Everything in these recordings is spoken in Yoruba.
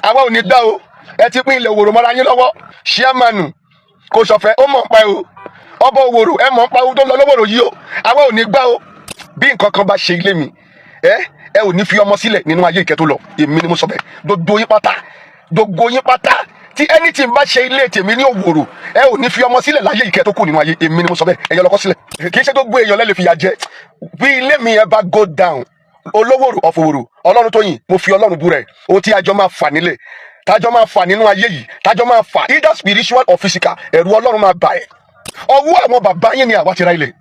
Àwa ò ní gbà o. Ẹ ti pín ilẹ̀ Òwòrò mọ́ra yín lọ́wọ́. Ṣíàmánu kò sọ̀fẹ́, ó mọ̀ ń pa ẹ o. Ọba Òwòrò, ẹ mọ̀ ń pa ohun tó ń lọ lọ́wọ́rò yìí o. Àwa ò ní gbà o. Bí nǹkan kan bá ṣe ilé mi, ẹ ò ní fi ọmọ sílẹ̀ nínú ayé ìkẹ́ tó lọ. Èmi ni mo sọ bẹ́ẹ̀. Gbogbo yín pátá, gbogbo yín pátá, tí anything bá ṣe ilé tèmi ní Òwòrò, ẹ ò ní fi ọmọ sílẹ̀ láyé ìkẹ́ tó kù nínú ayé. Èmi ni mo sọ bẹ́ẹ̀. Ẹ̀yẹ lọ́kọ́ sílẹ̀. Kì í ṣe gbogbo èèyàn lẹ́lẹ̀ fìyà jẹ. Bí ilé mi yẹn bá go down, Olówòrò of Òwòrò, Ọlọ́run tó yìn, mo fi Ọlọ́run bú rẹ̀. Ohun tí àjọ máa fà nílẹ̀, tájọ máa fà nínú ayé yìí, tájọ máa fà, either spiritual or physical, ẹ̀rù Ọlọ́run máa bà ẹ́. Ọwọ́ àwọn bàbá yín ni àwa ti ra ilẹ̀,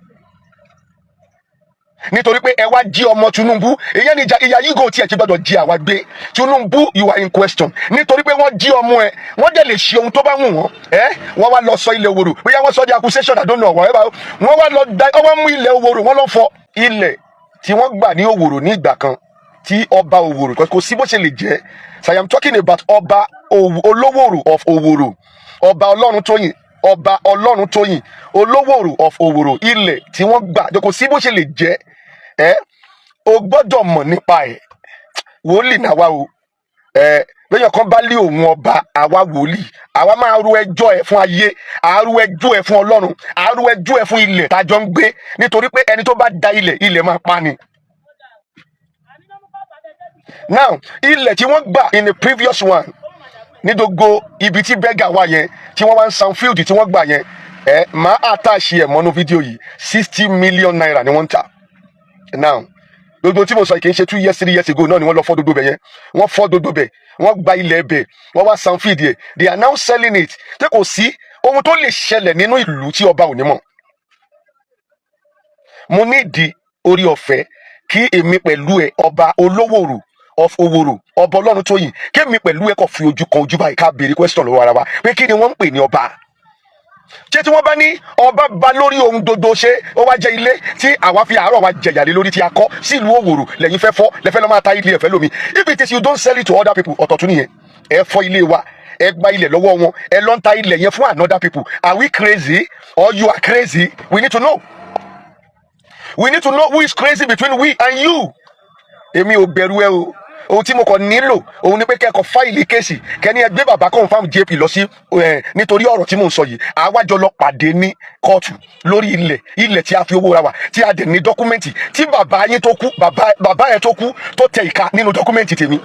nítorí pé ẹ wá jí ọmọ Tinubu. Ìyẹn ni ìyá yìí kò tiẹ̀ ti gbọdọ̀ jí àwa gbé. Tinubu, you are in question, nítorí pé wọ́n jí ọmọ ẹ. Wọ́n dẹ̀ lè ṣe ohun tó bá wù wọ́n. Ẹ wọ́n wá lọ sọ ilẹ̀ Òwòrò, bóyá wọ́n sọ di accusation, I don't know, whatever. Wọ́n wá lọ da, wọ́n mú ilẹ̀ Òwòrò, wọ́n lọ fọ ilẹ̀ tí wọ́n gbà ní Òwòrò ní ìgbà kan tí ọba Òwòrò. Kò sí bó ṣe lè jẹ́. So I am talking about ọba Olówòrò of Òwòrò, Ọba Ọlọ́run Tóyìn, Ọba Ọlọ́run Tóyìn, Olówòrò of Òwòrò. Ilẹ̀ tí wọ́n gbà, kò sí bó ṣe lè jẹ́. Ẹ o gbọ́dọ̀ mọ̀ nípa ẹ̀. Wòlíì náà wá o. Ẹ lẹ́yìn kan bá lé òun ọba, àwa wòlíì, àwa máa ru ẹjọ́ ẹ fún ayé, àá ru ẹjọ́ ẹ fún Ọlọ́run, àá ru ẹjọ́ ẹ fún ilẹ̀ tá a jọ ń gbé, nítorí pé ẹni tó bá da ilẹ̀, ilẹ̀ máa pa ni. Now, ilẹ̀ tí wọ́n gbà in the previous one ní gbogbo ibi tí bẹ́gà wà yẹn, tí wọ́n wá ń san field tí wọ́n gbà yẹn, ẹ máa attach ẹ̀ mọ́nú fídíò yìí, ₦60 million ni wọ́n ń tà. Now, gbogbo tí mo sọ yìí, kì í ṣe 2 years, 3 years ago náà ni wọ́n lọ fọ́ gbogbo bẹ̀ yẹn. Wọ́n fọ́ gbogbo bẹ̀, wọ́n gba ilẹ̀ bẹ̀, wọ́n wá san field yẹn. They are now selling it. Tí kò sí ohun tó lè ṣẹlẹ̀ nínú ìlú tí ọba ò ní mọ̀. Mo ní ìdí orí ọ̀fẹ́ kí èmi pẹ̀lú ẹ, Ọba Olówòrò of Òwòrò, Ọba Ọlọ́run Tóyìn, kémi pẹ̀lú ẹ kò fi ojú kan ojú báyìí, ká béèrè question lọ́wọ́ ara wa pé kí ni wọ́n ń pè ní ọba? Ṣé tí wọ́n bá ní ọba ba lórí ohun gbogbo, ṣé ó wá jẹ́ ilé tí àwa fi àárọ̀ wa jẹ̀yà lé lórí tí a kọ́ sílùú Òwòrò lẹ́yìn fẹ́ fọ́, lẹ́fẹ́ lọ́ máa ta ilé ẹ̀fẹ́ lómi? If it is you don't sell it to other people, ọ̀tọ̀ tún nìyẹn. Ẹ fọ́ ilé wa, ẹ gba ilẹ̀ lọ́wọ́ wọn, ẹ lọ́ ń ta ilẹ̀ yẹn fún another people. Are we crazy or you are crazy? We need to know. We need to know who is crazy between we and you. Èmi ò bẹ̀rù ẹ o. Ohun tí mo kàn nílò òun ni pé kẹ́kọ̀ọ́ file case, kẹ́ni ẹ gbé bàbá Confam JP lọ sí ẹ, nítorí ọ̀rọ̀ tí mò ń sọ yìí, àwájọ lọ pàdé ní kóòtù lórí ilẹ̀ tí a fi owó ra wà, tí a dẹ̀ ní document tí bàbá yín tó kú, bàbá yẹn tó kú, tó tẹ ìka nínú document tèmi.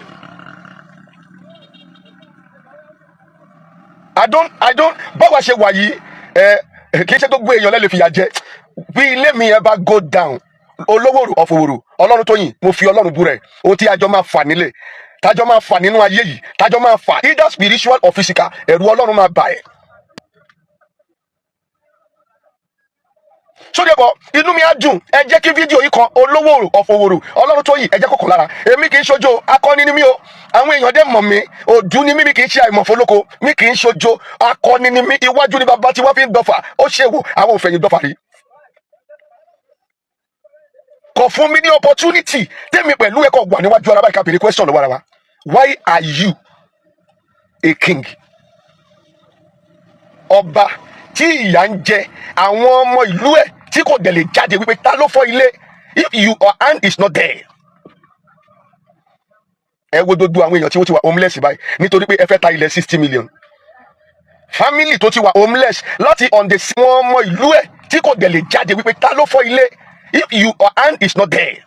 I don't báwa ṣe wà yìí, ẹ kì í ṣe gbogbo èèyàn lẹ́lẹ̀ fìyà jẹ. Bí ilé mi yẹn bá go down, Olówòrò of Òwòrò, Ọlọ́run Tóyìn, mo fi Ọlọ́run bú rẹ̀. Ohun tí àjọ máa fà nílẹ̀, tájọ máa fà nínú ayé yìí, tájọ máa fà, either spiritual or physical, ẹ̀rù Ọlọ́run máa bà ẹ́. Sórí ẹ̀kọ́, inú mi á dùn. Ẹ jẹ́ kí fídíò yìí kan Olówòrò of Òwòrò, Ọlọ́run Tóyìn, ẹ jẹ́ kókò lára. Èmi kì í ṣojo, akọni ni mí o. Àwọn èèyàn dẹ̀ mọ̀ mí, òdú ni mí. Mi kì í ṣe àìmọ̀fólóko, mi kì í ṣojo, akọni ni mí. Iwájú ni bàbá tí wọ́n fi ń dọ̀fà, ó ṣèwò àwọn òfẹ̀yìn dọ̀fà rí. Kò fún mi ní opportunity tèmi pẹ̀lú ẹ̀kọ́ wà níwájú ara báyìí, ká béèrè question lọ́wọ́ ara wa: why are you a king? Ọba tí ìyà ń jẹ àwọn ọmọ ìlú ẹ̀, tí kò dẹ̀ lè jáde wípé ta ló fọ́ ilé, if your hand is not there. Ẹ wo gbogbo àwọn èèyàn tí wọ́n ti wà homeless báyìí nítorí pé ẹ fẹ́ ta ilẹ̀ 60 million. Family tó ti wà homeless láti on the wọn ọmọ ìlú ẹ̀, tí kò dẹ̀ lè jáde wípé ta ló fọ́ ilé, if your hand is not there.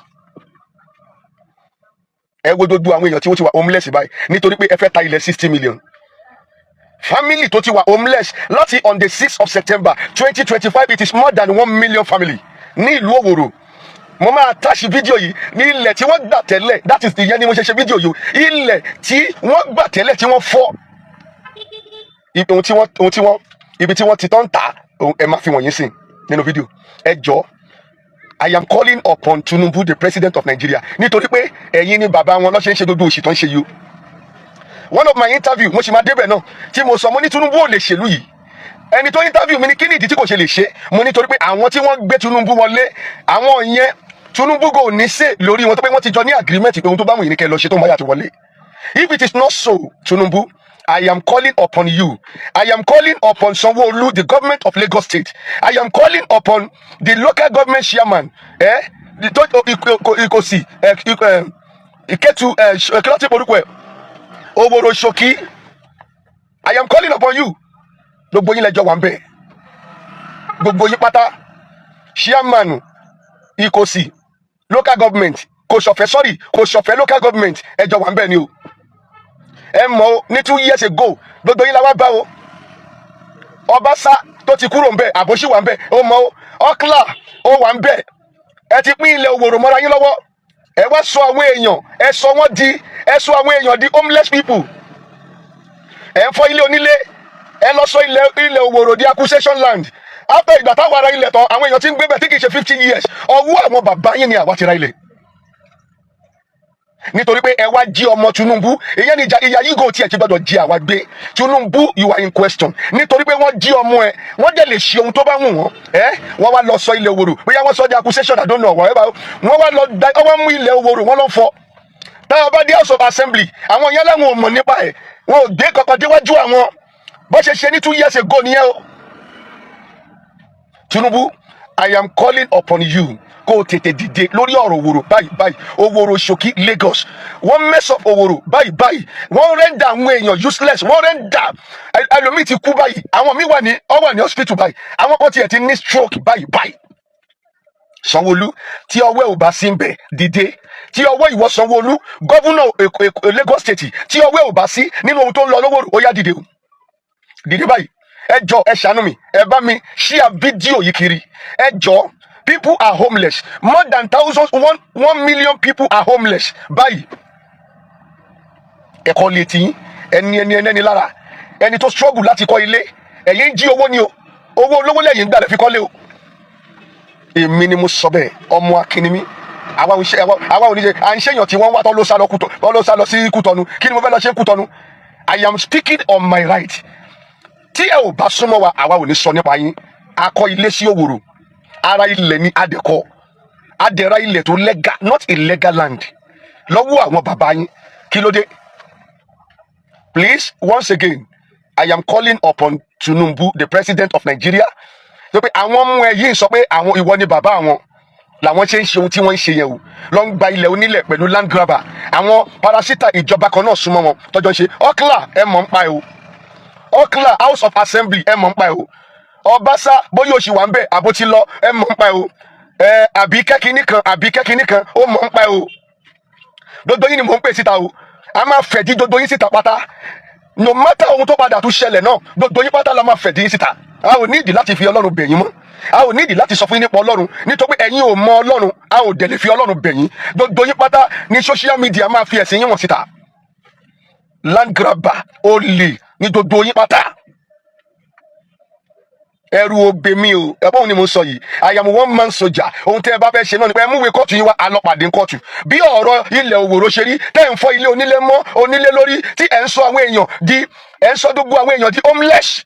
Ẹ wo gbogbo àwọn èèyàn tí wọ́n ti wà homeless báyìí nítorí pé ẹ fẹ́ ta ilẹ̀ 60 million. Family tó ti wà homeless láti on the 6th of September 2025, it is more than 1 million family ní ìlú Òwòrò. Mo máa attach fídíò yìí ní ilẹ̀ tí wọ́n gbà tẹ́lẹ̀. That is, ìyẹn ni mo ṣe ṣe fídíò yìí. Ilẹ̀ tí wọ́n gbà tẹ́lẹ̀, tí wọ́n fọ́, ohun tí wọ́n ibi tí wọ́n ti tán tà, ẹ máa fi wọ̀nyí sìn nínú fídíò. Ẹ jọ, I am calling upon Tinubu, the president of Nigeria, nítorí pé ẹ̀yin ni bàbá wọn lọ́sẹ̀ ń ṣe gbogbo òṣì tó ń ṣe yìí o. One of my interview, mo sì máa débẹ̀ náà, tí mo sọ, mo ní Tinubu ò lè ṣèlú yìí. Ẹni tó interview mi ní, kí ni ìdí tí kò ṣe lè ṣe? Mo ní torí pé àwọn tí wọ́n gbé Tinubu wọlé, àwọn yẹn, Tinubu kò ní ṣe lórí wọn, tó pé wọ́n ti jọ ní agreement pé ohun tó bá wù yín ní kẹ́ ẹ lọ ṣe tó ń bá yà ti wọlé. If it is not so, Tinubu, I am calling upon you. I am calling upon Sanwo-Olu, the government of Lagos State. I am calling upon the local government chairman, eh? The Ikosi, Iketu, kí ló ti porúkọ ẹ̀? Oworo Ṣokí, I am calling upon you. Gbogbo yín lẹ́jọ́ wà ń bẹ̀, gbogbo yín pátá. Chairman Ìkòsì Local Government, Kòsọ̀fẹ́, sorry, Kòsọ̀fẹ́ Local Government, ẹjọ́ wà ń bẹ̀ ni o. Ẹ mọ̀ o, ní 2 years ago, gbogbo yín la wá bá o. Ọbaṣá tó ti kúrò ń bẹ̀, àbóṣì wà ń bẹ̀, ó mọ̀ o. Ọkìlà ó wà ń bẹ̀. Ẹ ti pín ilẹ̀ Òwòrò mọ́ra yín lọ́wọ́. Ẹ wá sọ àwọn èèyàn, ẹ sọ àwọn èèyàn di homeless people. Ẹ ń fọ́ ilé onílé. Ẹ lọ sọ ilẹ̀ Òwòrò di acquisition land after ìgbà táwọn ará ilẹ̀ tán. Àwọn èèyàn ti ń gbé bẹ̀ tí kì í ṣe 50 years. Ọwọ́ àwọn bàbá yín ni àwa ti ra ilẹ̀, nítorí pé ẹ wá jí ọmọ Tinubu. Ìyẹn ni ìyá yìí kò tiẹ̀ ti gbọdọ̀ jí àwa gbé. Tinubu, you are in question, nítorí pé wọ́n jí ọmọ ẹ. Wọ́n dẹ̀ lè ṣe ohun tó bá wù wọ́n. Ẹ wọ́n wá lọ sọ ilẹ̀ Òwòrò, bóyá wọ́n sọ di acquisition, I don't know, whatever. Wọ́n wá lọ da, wọ́n mú ilẹ̀ Òwòrò, wọ́n lọ fọ́. Táwọn bá dé House of Assembly, àwọn yẹn láwọn ò mọ̀ nípa ẹ̀, wọn ò gbé kankan déwájú àwọn. Bó ṣe ṣe ní 2 years ago nìyẹn o. Tinubu, I am calling upon you kó o tètè dìde lórí ọ̀rọ̀ Òwòrò báyìí báyìí. Òwòrò Ṣòkí, Lagos, wọ́n mess up Òwòrò báyìí báyìí. Wọ́n render àwọn èèyàn useless. Wọ́n render ẹlòmíì ti kú báyìí. Àwọn míì wà ní hospital báyìí. Àwọn kan tiẹ̀ ti ní stroke báyìí báyìí. Sanwó-Olú, tí ọwọ́ ẹ̀ ò bá sí ń bẹ̀, dìde. Tí ọwọ́ ìwọ Sanwó-Olú, governor Èkó, Lagos State, tí ọwọ́ ẹ̀ ò bá sí nínú ohun tó ń lọ lówó, ó yá, dìde o, dìde báyìí. Ẹ jọ, ẹ ṣàánú mi, ẹ bá mi share fídíò yìí kiri, ẹ jọ. People are homeless. More than thousands, 1.1 million people are homeless báyìí. Ẹ̀kọ́ létí ẹni ẹni ẹni lára ẹni tó struggle láti kọ́ ilé. Ẹ̀yin ń jí owó ni o. Owó olówó lẹ́yìn gbà lẹ́ fi kọ́lé o. Èmi ni mo sọ bẹ́ẹ̀. Ọmọ akínní àwa ò ṣe, àwa ò ní ṣe à ń ṣèyàn tí wọ́n wá tọ́ ló sá lọ Kútọ̀, tọ́ ló sá lọ sí Kútọ̀nù. Kí ni mo fẹ́ lọ ṣe ń Kútọ̀nù? I am speaking on my right. Tí ẹ ò bá súnmọ́ wa, àwa ò ní sọ nípa yín. A kọ́ ilé sí Òwòrò, ara ilẹ̀ ni adẹ̀kọ́ adẹ̀ra, ilẹ̀ tó legal, not illegal land lọ́wọ́ àwọn bàbá yín. Kí ló dé? Please, once again, I am calling upon Tinubu, the president of Nigeria, sọ pé àwọn ọmọ ẹ yìí ń sọ pé àwọn ìwọ ni bàbá àwọn làwọn ṣe ń ṣe ohun tí wọ́n ń ṣe yẹn o. Lọ ń gba ilẹ̀ onílẹ̀ pẹ̀lú land grabber. Àwọn parasita ìjọba kan náà súnmọ́ wọn tọ́jọ́ ń ṣe. Ọkìlà, ẹ mọ̀ ń pa ẹ o. Ọkìlà, House of Assembly, ẹ mọ̀ ń pa ẹ o. Ọbaṣá, bóyá oṣù wà ń bẹ̀ àbó ti lọ, ẹ mọ̀ ń pa ẹ o. Ẹ àbí kẹ́kínní kan, àbí kẹ́kínní kan, ó mọ̀ ń pa ẹ o. Gbogbo yín ni mò ń pè síta o. A máa fẹ̀dí gbogbo yín síta pátá. No matter ohun tó padà tún ṣẹlẹ̀ náà, gbogbo yín pátá la máa fẹ̀dí yín síta. A ò nídìí láti fi Ọlọ́run bẹ̀ yín mọ́. A ò nídìí láti sọ fún yín nípa Ọlọ́run, nítorí pé ẹ̀yin ò mọ Ọlọ́run. A ò dẹ̀ lè fi Ọlọ́run bẹ̀ yín. Gbogbo yín pátá ní social media máa fi ẹ̀sìn yín wọ̀n síta. Land grabber, olè ní gbogbo yín pátá. Ẹrù òbè mi o. Ẹ̀pọ̀ òun ni mo sọ yìí. I am one man soldier. Ohun tẹ́ ẹ bá fẹ́ ṣe náà ni pé ẹ múwèé kóòtù yín wá, alọ́pàdé kóòtù. Bí ọ̀rọ̀ ilẹ̀ Òwòrò ṣe rí, tẹ́ ẹ̀ ń fọ́ ilé onílé mọ́ onílé lórí, tí ẹ̀ ń sọ àwọn èèyàn di, ẹ̀ ń sọ gbogbo àwọn èèyàn di homeless,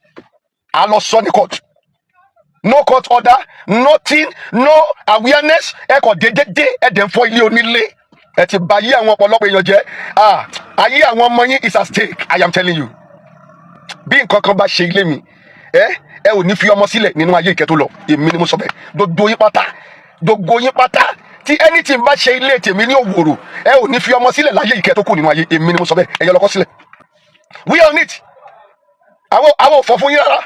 a lọ sọ ní kóòtù. No court order, nothing, no awareness. Ẹ kàn déédéé, ẹ dẹ̀ ń fọ́ ilé onílé. Ẹ ti bà ayé àwọn ọ̀pọ̀lọpọ̀ èèyàn jẹ́. Ah, ayé àwọn ọmọ yín is at stake. I am telling you, bí nǹkan kan bá ṣe ilé mi, ẹ ò ní fi ọmọ sílẹ̀ nínú ayé ìkẹ́ tó lọ. Èmi ni mo sọ bẹ́ẹ̀. Gbogbo yín pátá, gbogbo yín pátá, tí anything bá ṣe ilé tèmi ní Òwòrò, ẹ ò ní fi ọmọ sílẹ̀ láyé ìkẹ́ tó kù nínú ayé. Èmi ni mo sọ bẹ́ẹ̀. Ẹ yọ lọ́kọ́ sílẹ̀. We are on it. Àwọn ò fọ́ fún yín rárá.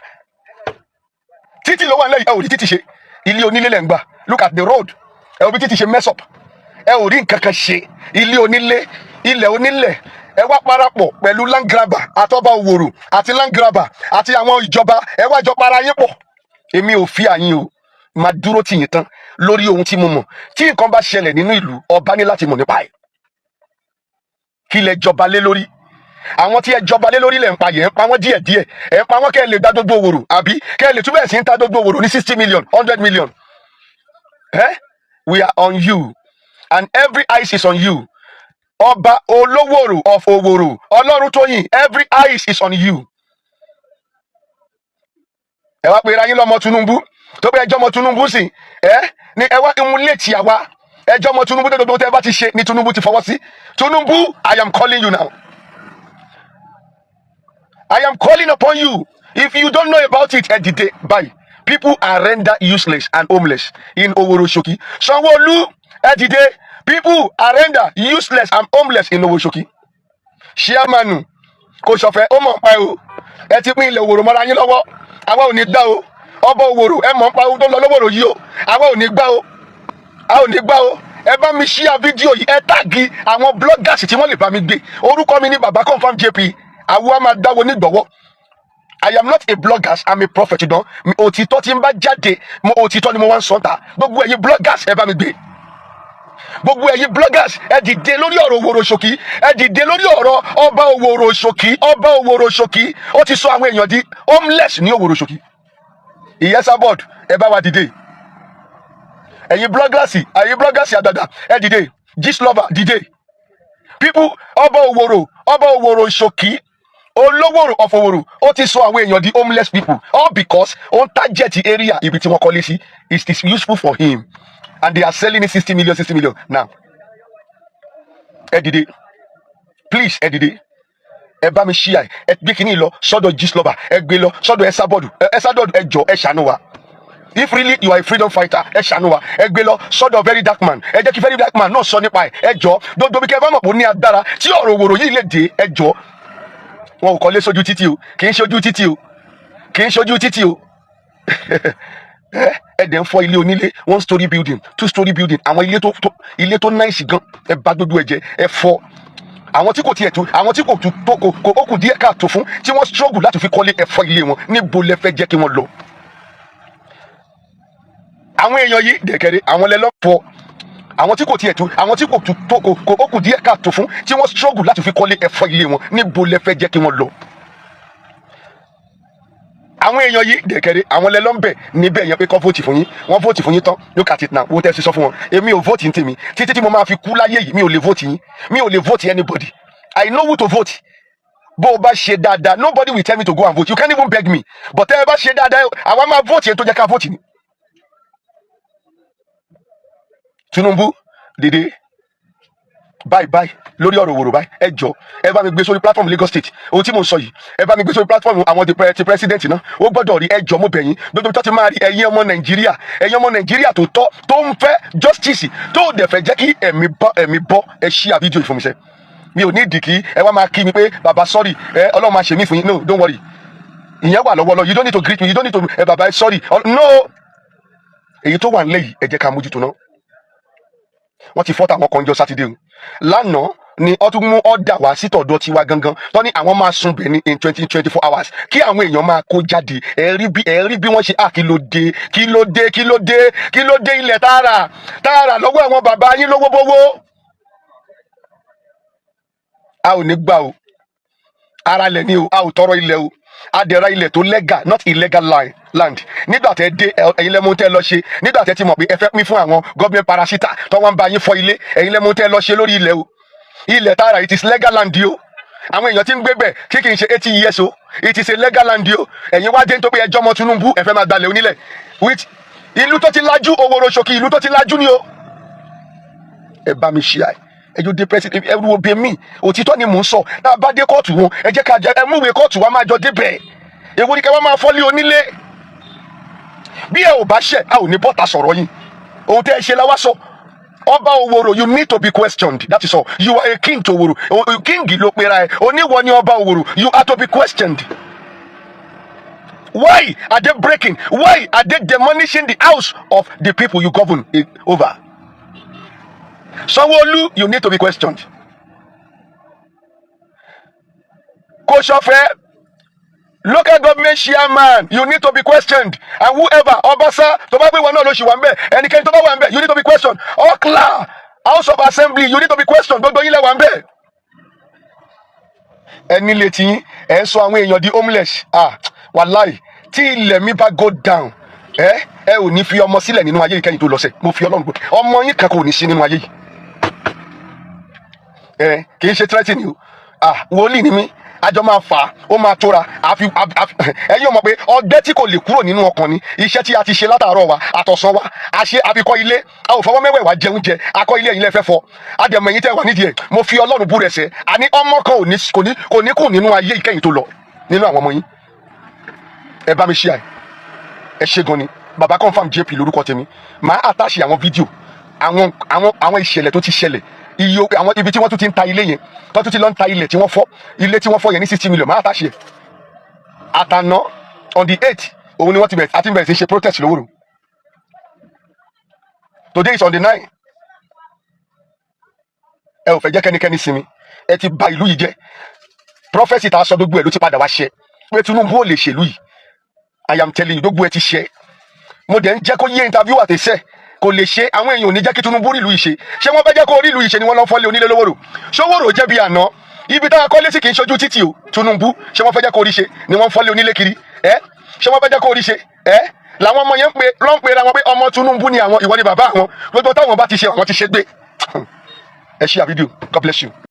Títì ló wà nílẹ̀ yìí, ẹ ò rí títì ṣe. Ilé onílé lẹ̀ ń gbà. Look at the road. Ẹ ò bí títì ṣe mess up. Ẹ ò rí nǹkan kan ṣe. Ilé onílé, ilẹ̀ onílẹ̀, ẹ wá parapọ̀ pẹ̀lú land grabber àtọ́ba Òwòrò àti land grabber àti àwọn ìjọba. Ẹ wá jọ para yín pọ̀. Èmi ò fi àyín o. Máa dúró tì yín tán lórí ohun tí mo mọ̀. Tí nǹkan bá ṣẹlẹ̀ nínú ìlú, ọba ní láti mọ̀ nípa ẹ̀. Kí lẹ jọba lé lórí? Àwọn tí ẹ jọba lé lórí lẹ̀ ń pa yẹn, ń pa wọ́n díẹ̀ díẹ̀. Ẹ̀ ń pa wọ́n kẹ́ ẹ lè dá gbogbo Òwòrò, àbí kẹ́ ẹ lè túbẹ̀ sí ń ta gbogbo Òwòrò ní 60 million, 100 million. Eh? We are on you and every eyes is on you. Ọba Olówòrò of Òwòrò, Ọlọ́runtóyìn, every eyes is on you. Ẹ wá pera yín lọ́mọ Tinubu, tó bẹ ẹjọ́ ọmọ Tinubu sí ẹ ní ẹ wá ìmúlẹ̀tì àwa ẹjọ́ ọmọ Tinubu tó gbogbo tẹ́ ẹ bá ti ṣe ní Tinubu ti fọwọ́ sí. Tinubu, I am calling you now. I am calling upon you. If you don't know about it, ẹ dìde báyìí. People are rendered useless and homeless in Oworo-Shoki. Sanwó-Olú, ẹ dìde. People are rendered useless and homeless in Oworo-Shoki. Chairman Kò sọ̀fẹ́, ó mọ̀ ń pa ẹ o. Ẹ ti pín ilẹ̀ Òwòrò mọ́ra yín lọ́wọ́. Àwa ò ní gbà o. Ọba Òwòrò, ẹ mọ̀ ń pa ohun tó ń lọ lówòrò yìí o. Àwa ò ní gbà o, a ò ní gbà o. Ẹ bá mi share fídíò yìí, ẹ tag àwọn bloggers tí wọ́n lè bá mi gbé. Orúkọ mi ní Baba Confam JP. Àwa máa dáwọ́ nígbọ̀wọ́. I am not a blogger, I'm a prophet. Ṣùgbọ́n òtítọ́ tí ń bá jáde, òtítọ́ ni mo wá ń sọ ta. Gbogbo ẹ̀yin bloggers, ẹ bá mi gbé. Gbogbo ẹ̀yin bloggers, ẹ dìde lórí ọ̀rọ̀ Òwòrò Ṣòkí. Ẹ dìde lórí ọ̀rọ̀ ọba Òwòrò Ṣòkí. Ọba Òwòrò Ṣòkí, ó ti sọ àwọn èèyàn di homeless ní Òwòrò Ṣòkí. Ìyẹ́sà board, ẹ bá wa dìde. Ẹ̀yin bloggers, ẹ̀yin bloggers àdàdà, ẹ dìde. Gistlover, dìde. People, ọba Òwòrò, ọba Òwòrò Ṣòkí, Olówòrò of Òwòrò, ó ti sọ àwọn èèyàn di homeless people, all because ó ń target area ibi tí wọ́n kọ́lé sí. It is useful for him and they are selling it 60 million, 60 million now. Ẹ dìde, please, ẹ dìde. Ẹ bá mi share, ẹ gbé kínní lọ sọ́dọ̀ Gistlover, ẹ gbé lọ sọ́dọ̀ Esabod. Esabod, ẹ jọ, ẹ ṣàánú wa. If really you are a freedom fighter, ẹ ṣàánú wa. Ẹ gbé lọ sọ́dọ̀ Very Dark Man. Ẹ jẹ́ kí Very Dark Man náà sọ nípa ẹ. Ẹ jọ, gbogbo bí kẹ́ ẹ bá mọ̀ pé ó ní agbára tí ọ̀rọ̀ Òwòrò yìí lè dé, ẹ jọ. Wọn ò kọ́lé sójú títì o. Kì í ṣojú títì o, kì í ṣojú títì o. Ẹ dẹ̀ ń fọ́ ilé onílé, one story building, two story building, àwọn ilé tó ilé tó nice gan. Ẹ bá gbogbo ẹ jẹ, ẹ fọ́. Àwọn tí kò tiẹ̀ tó, àwọn tí kò tó kò ó kù díẹ̀ káàtó fún, tí wọ́n struggle láti fi kọ́lé, ẹ fọ́ ilé wọn. Níbo lẹ fẹ́ jẹ́ kí wọ́n lọ? Àwọn èèyàn yìí dẹ̀kẹ̀rẹ̀, àwọn lẹ lọ́ fọ́. Àwọn tí kò tiẹ̀ tó, àwọn tí kò tó kò ó kù díẹ̀ káàtó fún, tí wọ́n struggle láti fi kọ́lé, ẹ fọ́ ilé wọn. Níbo lẹ fẹ́ jẹ́ kí wọ́n lọ? Àwọn èèyàn yìí dẹ̀kẹ̀rẹ̀, àwọn lẹ lọ́ ń bẹ̀ níbẹ̀ yẹn pé kọ́ vote fún yín. Wọ́n vote fún yín tán, look at it now. Wo tẹ́ ẹ sì sọ fún wọn. Èmi ò vote ní tèmi. Títí tí mo máa fi kú láyé yìí, mi ò lè vote yín, mi ò lè vote anybody. I know who to vote. Bó o bá ṣe dáadáa, nobody will tell me to go and vote. You can't even beg me. But tẹ́ ẹ bá ṣe dáadáa, àwa máa vote yẹn tó jẹ́ ká vote ni. Tinubu, dìde báyìí báyìí lórí ọ̀rọ̀ Òwòrò báyìí. Ẹ jọ, ẹ bá mi gbé sórí platform Lagos State. Ohun tí mo ń sọ yìí, ẹ bá mi gbé sórí platform àwọn ti president náà, ó gbọ́dọ̀ rí. Ẹ jọ, mo bẹ̀ yín. Gbogbo tó ti máa rí, ẹ̀yin ọmọ Nàìjíríà, ẹ̀yin ọmọ Nàìjíríà tó tọ́, tó ń fẹ́ justice, tó dẹ̀ fẹ́ jẹ́ kí ẹ̀mí bọ́, ẹ̀mí bọ́, ẹ share fídíò yìí fún mi sẹ́. Mi ò ní ìdí kí ẹ wá máa kí mi pé, "Bàbá, sorry, ẹ Ọlọ́run máa ṣe mí fún yín." No, don't worry, ìyẹn wà lọ́wọ́lọ́. You don't need to greet me, you don't need to, "Ẹ bàbá, sorry." No, èyí tó wà nílẹ̀ yìí, ẹ jẹ́ ká mójútó náà. Wọ́n ti fọ́ tàwọn kan jọ Sátidé o. Lánàá ni wọ́n tún mú ọ̀dà wá sí tọ̀dọ̀ tiwa gangan tó ní àwọn máa sun bẹ̀ ní in 24 hours, kí àwọn èèyàn máa kó jáde. Ẹ rí bí wọ́n ṣe à. Kí ló dé? Kí ló dé? Kí ló dé? Kí ló dé? Ilẹ̀ tààrà tààrà lọ́wọ́ àwọn bàbá yín lówó bówó. A ò ní gbà o. Ara lẹ̀ ni o, a ò tọrọ ilẹ̀ o. A dẹ̀ ra ilẹ̀ tó legal, not illegal land. Nígbà tẹ́ dé, ẹ̀yin lẹ́mú tẹ́ lọ ṣe. Nígbà tẹ́ ti mọ̀ pé ẹ fẹ́ pín fún àwọn government parasita tó wọ́n ń bá yín fọ́ ilé, ẹ̀yin lẹ́mú tẹ́ lọ ṣe lórí ilẹ̀ o. Ilẹ̀ tààrà, it is legal land o. Àwọn èèyàn tí ń gbé bẹ̀ kí kì í ṣe 80 years o. It is a legal land o. Ẹ̀yin wá dé nítorí ẹjọ́ ọmọ Tinubu, ẹ fẹ́ máa gbalẹ̀ onílẹ̀ with ìlú tó ti lajú. Òwòrò Ṣòkì, ìlú tó ti lajú ni o. Ẹ bá mi ṣe àì ẹ jọ dé president. Ẹ wo bí mi, òtítọ́ ni mò ń sọ. Tá a bá dé kóòtù wọn, ẹ jẹ́ ká jẹ ẹ múwèé kóòtù wa, máa jọ débẹ̀. Èwo ni kẹ́ wọ́n máa fọ́lé onílé? Bí ẹ ò bá ṣẹ̀, a ò ní bọ́ta sọ̀rọ̀ yín. Ohun tẹ́ ẹ ṣe la wá sọ. Ọba Òwòrò, you need to be questioned, that is all. You are a king to Òwòrò. King ló pera ẹ, oníwọ ni ọba Òwòrò. You are to be questioned. Why are they breaking? Why are they demolishing the house of the people you govern over? Sanwó-Olú, you need to be questioned. Kòsọ̀fẹ́ local government chairman, you need to be questioned. And whoever, Ọbaṣá, tó bá gbé wọn náà ló ṣì wà ń bẹ, ẹnikẹ́ni tó bá wà ń bẹ, you need to be questioned. Okla House of Assembly, you need to be questioned. Gbogbo yín lẹ wà ń bẹ. Ẹni létí yín, ẹ ń sọ àwọn èèyàn di homeless. Ah, wàláì, tí ilẹ̀ mi bá go down, ẹ ò ní fi ọmọ sílẹ̀ nínú ayé ìkẹyìn tó lọ sẹ̀. Mo fi Ọlọ́run gbọ́, ọmọ yín kan kò ní sí nínú ayé yìí. Ẹ kì í ṣe threatening o. Ah, wòlíì ni mí. Àjọ máa fà á, ó máa tóra. Àfi ẹ̀yin ò mọ̀ pé ọgbẹ́ tí kò lè kúrò nínú ọkàn ni iṣẹ́ tí a ti ṣe látàárọ̀ wa àtọ̀sán wa. A ṣe àfikọ́ ilé, a ò fọwọ́ mẹ́wẹ̀ẹ̀wá jẹun jẹ akọ́ ilé. Ẹ̀yin lẹ́fẹ́ fọ́ àdẹ̀mọ̀. Ẹ̀yin tẹ́ wà nídìí ẹ̀, mo fi Ọlọ́run búrẹ̀ sẹ́, àní ọmọ kan kò ní kù nínú ayé ìkẹyìn tó lọ nínú àwọn ọmọ yín. Ẹ bá mi ṣe àì ẹ ṣe gan ni. Baba Confam JP lórúkọ tèmi. Màá attach àwọn fídíò, àwọn ìṣẹ̀lẹ̀ tó ti ṣẹlẹ̀. Iye àwọn ibi tí wọ́n tún ti ń ta ilé yẹn, tó tún ti lọ ń ta ilẹ̀ tí wọ́n fọ́, ilé tí wọ́n fọ́ yẹn ní 60 million, máa tàṣe àtàná. On the 8th òun ni wọ́n ti bẹ̀rẹ̀ àti bẹ̀rẹ̀ sí ṣe protest lówùrọ̀. Today is on the 9. Ẹ ò fẹ́ jẹ́ kẹ́nikẹ́ni sinmi. Ẹ ti bà ìlú yìí jẹ́. Prophecy tá a sọ, gbogbo ẹ̀ ló ti padà wá ṣẹ pé Tinubu ò lè ṣèlú yìí. I am telling you, gbogbo ẹ ti ṣẹ. Mo dẹ̀ ń jẹ́ kó yé interview àtẹ̀sẹ̀ kò lè ṣe. Àwọn èèyàn ò ní jẹ́ kí Tinubu rí ìlú yìí ṣe. Ṣé wọ́n fẹ́ jẹ́ kó rí ìlú yìí ṣe ni wọ́n lọ fọ́lé onílé lówóró? Ṣówóró jẹ́ bí àná ibi táwọn akọ́lé sí kì í ṣojú títì o. Tinubu, ṣé wọ́n fẹ́ jẹ́ kó rí ṣe ni wọ́n fọ́lé onílé kiri ẹ́? Ṣé wọ́n fẹ́ jẹ́ kó rí ṣe ẹ́ làwọn ọmọ yẹn ń pe lọ́n pe ra wọn pé ọmọ Tinubu ni àwọn, ìwọ ni bàbá àwọn? Gbogbo táwọn bá ti ṣe, àwọn ti ṣe gbé. Ẹ ṣí àfídíò. God bless you.